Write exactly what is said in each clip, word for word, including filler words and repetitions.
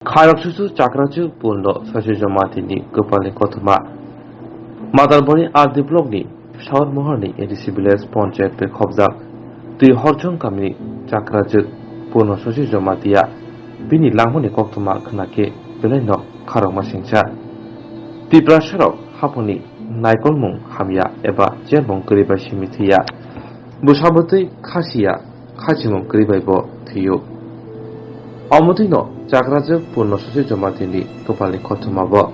Kharok susu chakrajwk Purno Sasi Jomatini kwpalni kothoma. Madarborni R D blockni Saur Mohorni A D C village panchayat bai khobjak twi Horchong kamini chakrajwk Purno Sasi Jomatia bini langmani koktwma khwnakhe belaino kharokma singcha. Tiprasarok haphangni naikolmung hamya eba chermung kwrwi bai simi thwiya. Bwsa bwtwi khasiya, khachimung kwrwi bai bo thwio. Omo twino chakrajwk Purno Sasi Jomatini kwpalni kothoma bo.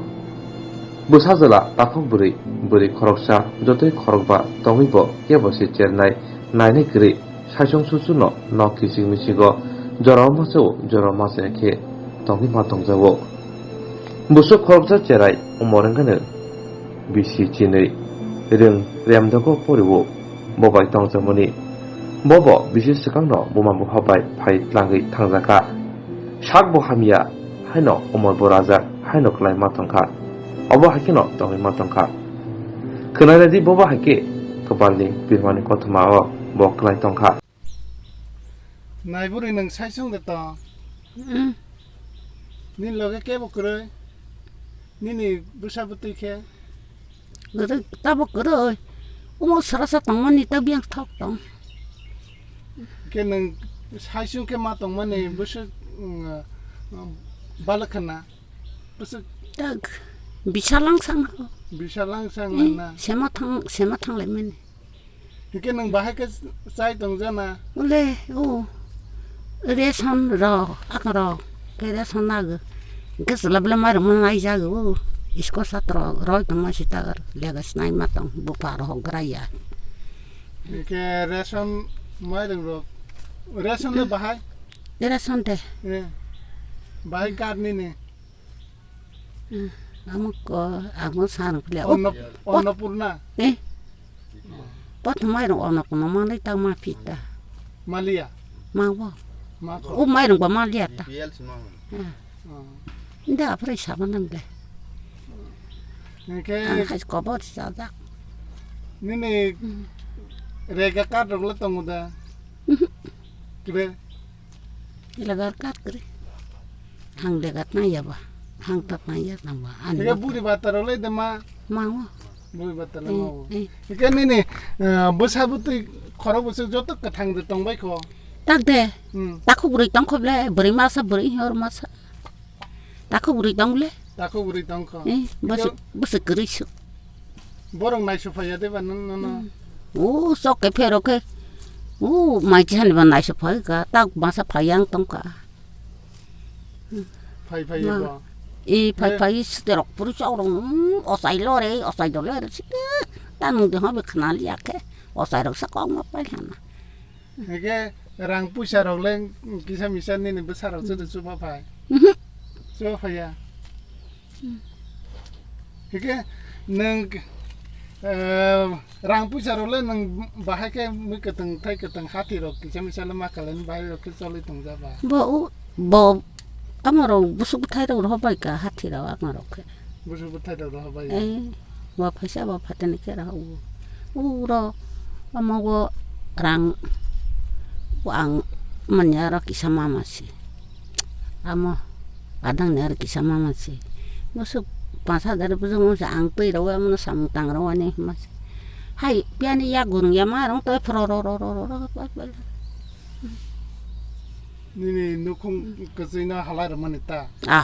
Bwsa jwla takhuk bwrwi, bwrwi khoroksa, jotoi khorokba tongwi bo kebo se chernai nainai kwrwi saisong susuno nok kiching michingo jorao machao jorao machaya khe tongwi ma tongjago. Bwswk khoroksa cherai omo rwngkhe bisi chinwi rwng remdogo poriwo bo bai tongjakmani. Bobo bisi swkangno buma bupha bai phai tlangwi thangjakha. Sakbo hamya haino umorbo rajak haino kwlai ma tongkha. Obo haikheno tongwi ma tongkha. Khwnai naidi, bobo haikhe kwpalni birmani kothoma o bo kwlai tongkha. Naiburwi nwng saisung de tong. Mm. Nini loge kebo kwrwi? Nini bwsa bwtwi khe? Kwrwi, tabuk kwrwi. Omo sara sa tongmani ta biyang thok tong. Khe nwng saisung khe ma tongmani bwswk, mm, balwk khna? Bwswk Tak, bisalang sang. Bisalang sang Eh, na? Sema thang, sema thang lai mani. Hingke nwng bahai khe chai tongjana? Ule, o. Ration rok, ak rok. Khe ration nag. Hingke chwla bwle mairok mano naijago. School satro roi tongma sita lega sinai ma tong. Bupha rok graya. Hingke ration mairok rok. Ration le bahai? Ration de. Eh. Bahai card nini. Hmm, amo ko, amo san phle. O, Onno-, pot-, Annapurna? Eh. Pot mai rong ono kono manglai ta ma phi ta. Malia? Ma bo. Ma ko. O mai rong ba malia ta. B P L sima. Ah. Ah. Nda apre saban nam le. Nge ke Ang hai kobor sa da. Nini Hmm. rega card rok le tongo da? Mhm. Kre? Legar kat kri. Hang legat na ya ba. Hang tat na ya nang ba. Ani Ega ba. Buri batar le de ma. Ma wa. Buri batar le Eh, ma wa. Eh. Ega nini, eh, bwsa bwtwi khorok bwswk joto kwthang de tong bai kho. Tak de. Hmm. Takhuk bwrwi tong kho ble, bwrwi masa, bwrwi hor masa. Takhuk bwrwi tong le. Takhuk bwrwi tong kho. Eh, bwswk, Ega bwswk kwrwi su. Borok naisu phaiya de ba nang, nang, nang. Hmm. O sok ke phero ke. O mai chani ba naisu phai ka, tak masa phai yang tong ka. Phai phai Ma. Bo. E phai Eh. Phai siterok puru chok rong, mm, osai lore, osai dole re site. Ta nung de hobe khna liya ke. Osai rok sa kong ma pai hana. Hingke rang puisa rok le kisa misa nini bwsa rok chudu chuba phai. Mhm. Chuba phaiya. Hingke nwng, eh, rang puisa rok le nwng bahai khe mui kwtwng thai kwtwng hathi rok kisa misa le ma kalaini bahai rok khe choli tongja ba. Bo u, bo amo rok busuk bwthai rok rohor bai ka hathi rok amo rok khe. Busuk bwthai rok rohor bai. Eh. Bo phaisa bo phatani khe rw u. Uro omo bo rang bo ang manya aro kisa mama se. Amo adang ni aro kisa mama se. Bwswk panch hajar bwswk mama se ang twi rw amo samung tang rw ani hima se. Hai piyani yak gurung ya ma rong toi phro ro ro ro ro ro. Nini nukhung kwchwino halai rwmani ta? Ah.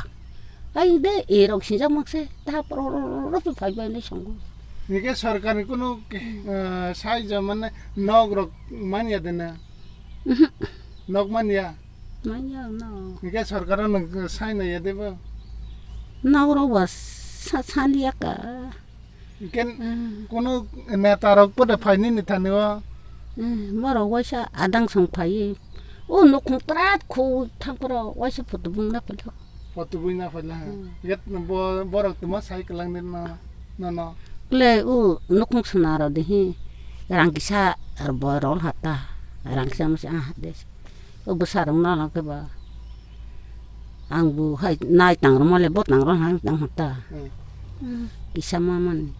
Ai de, e rok sinjak mak se, ta pro ro ro ro ro phai bai nai songo. Nike sorkar ni kunu, eh, sai ja mane nok rok manya de na? Mhm. Nok manya? Manya no. Nike sorkar no sai na ya de ba? Nok rok ba sa, sa liya ka. Ken Mm. Kunu neta rok podo phai nini thani o? Mm, borok waisa adang song phai. O nukhung prat khu thang poro waisa photo bung na pelo. Photo bung na pelo. Mm. Get bo-, borok tuma sai kelang den no, no, no. Le o nukhung sona ro de hi. Rang kisa bo rol hata. Rang kisa mo se ah des. O bwsa rok nana khe ba. Ang bo hai nai tang rwma le bo tang rw hai tang hata. Hmm. Kisa ma man.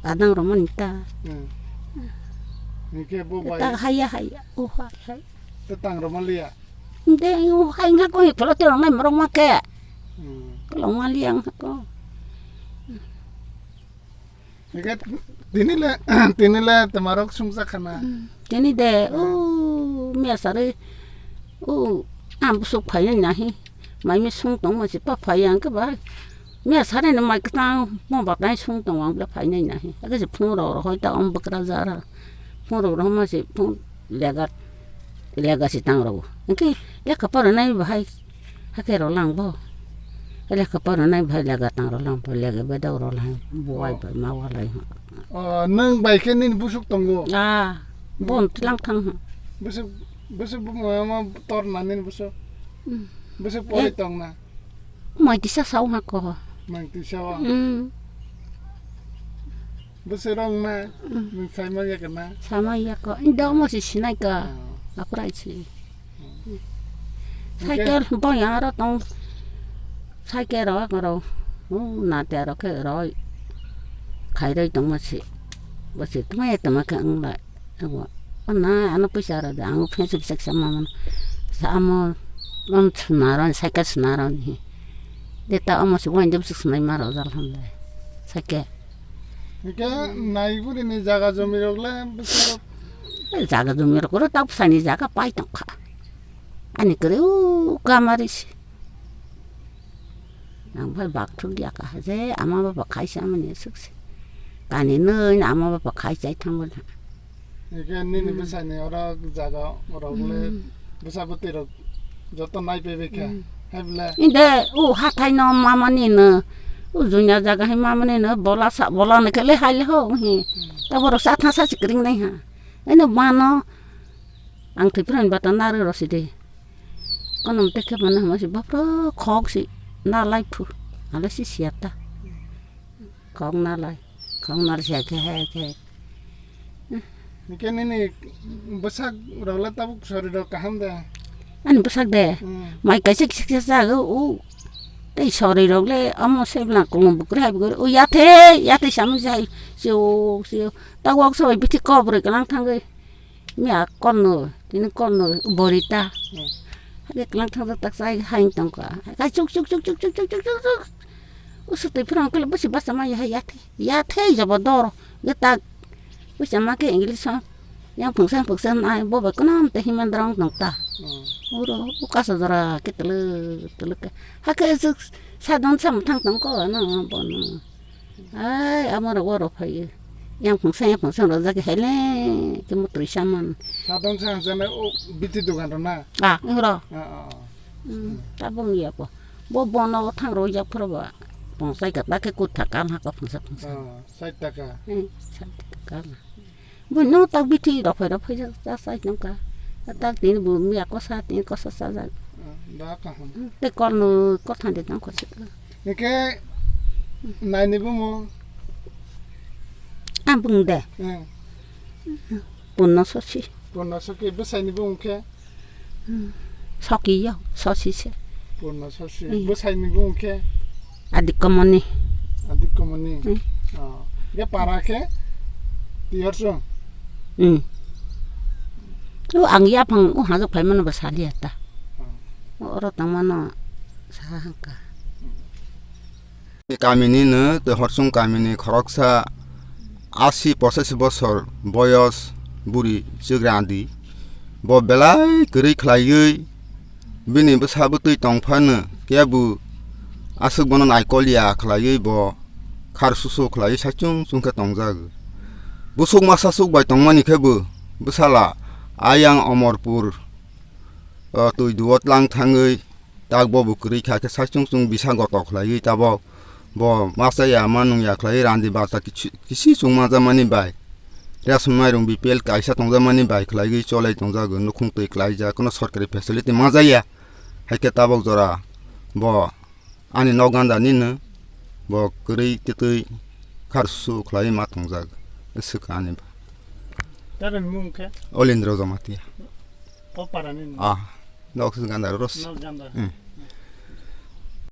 Adang rwma ni ta. Hmm. Hingke bo bai. Ta haya haya. O hai hai. Te tang rwma liya. De o hai nga ko hi pholo te rong nai morok ma khe. Hmm. Kolong mali ang ko. Hingke tini le, tini le tomarok sungsa khana. Hmm. Tini de, o, mia sari, o, ang busuk phainai nahi. Mai mi sung tong ma si pa phai ang ke bai. Mia sari no mai ktang mo batai sung tong ang bla phainai nahi. Ake si phung ro ro hoi ta om bakra jara. Phung ro ro ma si phung lega, lega si tang ro. Hingke lekha pora nai bahai. Hake ro lang bo. Lekha pora nai bahai lega tang ro lang bo. Lega bedau ro lang bo ai bai ma wa lai. Oh, nang bai khe nini busuk tongo? Ah, bon tlang thang. Busuk, busuk bu ma, ma tor na nini busuk? Hmm. Busuk pori tong na? Mai tisa sao ha ko. Mai tisa wa? Hmm. Busuk rong na? Hmm. Nang sai ma ya ka na? Sama ya ko. Indo mo si sinai ka. Ah. Aprai si. Cycle bo yang aro tong. Cycle ro aro. U na te aro khe ro. Khai roi tong ma si. Bo si tma ya tma khe ang lai. Abo. O na ano puisa ro de ang phe sik sik sama man. Sa amo. Am sna ro cycle sna ro ni. De ta amo si wan jam sik snai ma ro jal ham de. Cycle. Hingke nai buri ni jaga jomi rok le bwsarok. Jaga jomi rok ro ta bwsani jaga pai tong kha. Ani kwrwi o kamari se. Ang bai bak thuk ya ka je ama baba khai sa mani suk se. Kani noi ama baba khai chai thang bo na. Eke nini bwsani oro jaga rok le bwsa bwtwi rok joto nai pebe kha. Hai bwle. Inde o hathai no mama ni no. O junya jaga hai mama ni no bola sa bola ni kele hai le ho hi. Ta borok sa tha sa sikring nai ha. Eno mano. Ang thwi phra ni bata nari rw si de. Kono mte khe mano hama si bapro khok si na lai phu. Ale si siya ta. Khok na lai. Khok na siya khe he khe. Hingke nini bwsak rok le tabuk sori rok kaham de? Ani bwsak de? Hmm. Mai kaisa kisa kisa jago u. Tei sori rok le amo se bwla kolom bukre hai bukre. U yathe, yathe samu jai. Sio, sio. Ta wak sabai bithi kobroi kalang thangoi. Mia konno, tini konno, borita. Hmm. Hake klang thang tak sai haing tongka. Kai chuk chuk chuk. Usu tei phirang kele busi basa ma ya ya the. Ya the jabo dor. Ge tak. Busi ma ke English ha. Yang phungsa phungsa nai bo ba kono te himan drong tong ta. Hmm. Uro ukasa dora ke tele tele ke. Hake chuk sadon sam thang tongko na bo no. Ai, amoro oro phai. Yang phungsa, yang phungsa ro jagi hele, kemo twi saman. Sadon sa jane o biti dogan ro na? Ah, ro. Ah, ah, ah. Hmm, tabung ya ko. Bo bono thang ro jak phro ba. Pungsai ka ta ke kut thakam ha ko phungsa phungsa. Ah, sait taka. Hmm, sait taka. Bo no tak biti rok phai rok phai jak ta sai nang ka. Tak tin bo mi ako sa tin ko sa sa jak. Ah, da ka ham. Hmm, te kor no ko than de nang ko se. Hingke naini bumo? Ang bung de. Eh. Punno sosi. Punno soki bwsaini bung khe? Soki yo, sosi se. Punno sosi. Eh. Bwsaini bung khe? Adik komoni. Adik komoni. Eh. Oh. Ge para khe? Tiyar sung? Hmm. O ang yaphang o hajok phaimano bo saliya ta. Oh. O oro tongmano sa hangka. Kamini no tei Horsong kamini khoroksa asi pochaisi bosor boyos buri Chwgrandi. Bo belai kwrwi khlaiwi bini bwsa bwtwi tongphano kebo aswk bono naikolya khlaiwi bo khar susu khlaiwi saichung chung khe tongjago. Busuk masa suk bai tongmani khe bo bwsala ayang Omorpur, o, twi duo tlang thangwi tak bo bo kwrwi kha khe saichung chung bisa goto khlaiwi tabok bo ma chaya ma nungya khlaiwi randi bata kichi, kisi chung manjakmani bai ration mairung B P L kaisa tongjakmani bai khlaiwi cholai tongjago, nukhung twi klaijak, kono sorkari facility manjakya. Hai khe tabok jora bo ani nok ganda nino bo kwrwi twtwi khar su khlaiwi ma tongjak, swkha ani ba. Tabeni mung khe? Olindra Jamatia. O para ni? Ah, nok ganda ros. Nok ganda. Hmm.